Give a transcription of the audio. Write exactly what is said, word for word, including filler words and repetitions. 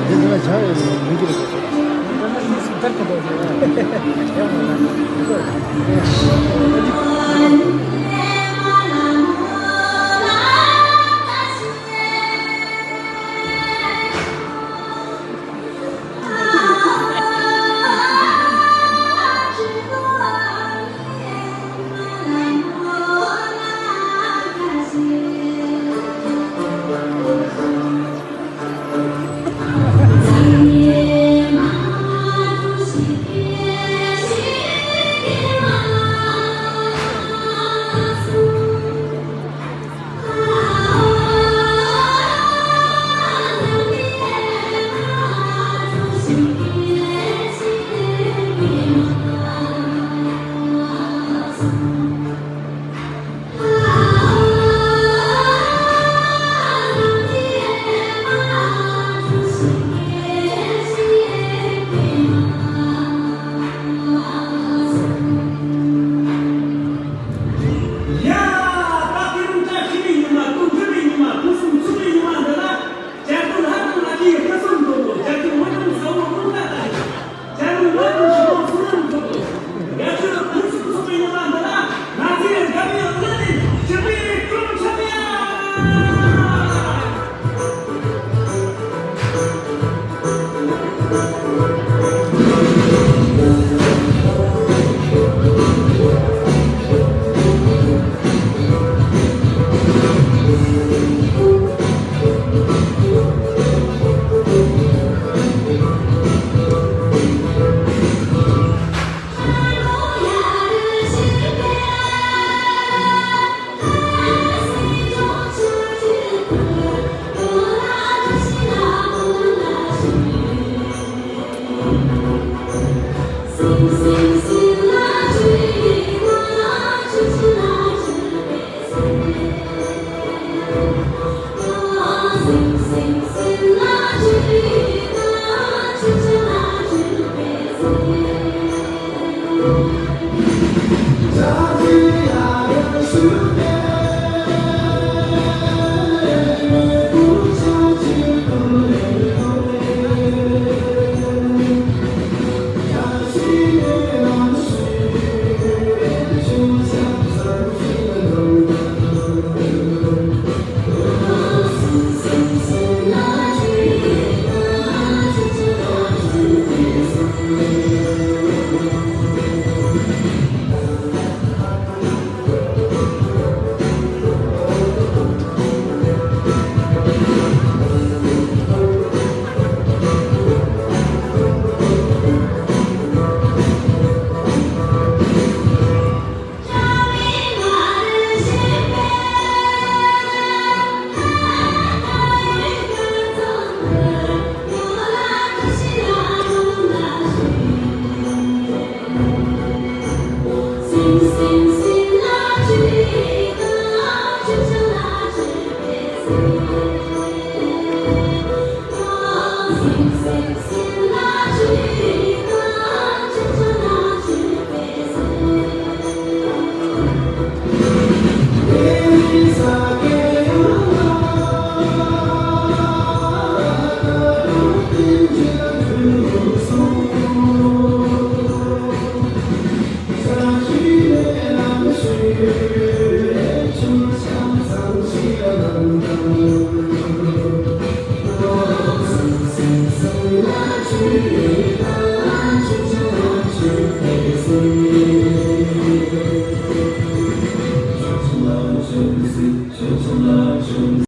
འདི་ཚོ་ལ་ཆགས་ཡོད་ནི་མི་འགྱུར། ཡ། ད་དེ་རིང་བཀྲ་ཤིས་པའི་ཉི་མ། དོན་གྲུབ་པའི་ཉི་མ། ཕུན་སུམ་ཚོགས་པའི་ཉི་མ་འདི་ལ། བྱ་རྒོད་ལྷ་དང་ལྷ་སྐལ་སྐུ་གསུམ་འདོད་དོ། བྱ་རྒོད་མི་དང་ས་འོག་རླུང་རྟ་དང་། བྱ་རྒོད་ལྷ་དང་ཞི་མོ་བསོད་ནམས་འདོད་དོ། དགའ་སྤྲོའི་ཕུན་སུམ་ཚོགས་པའི་ཉི་མ་འདི་ལ། ང་ཚོས་དགའ་བའི་གླུ་ལེན། སྤྱི་པའི་སྒྲུང་འཁྲབ་ཡ།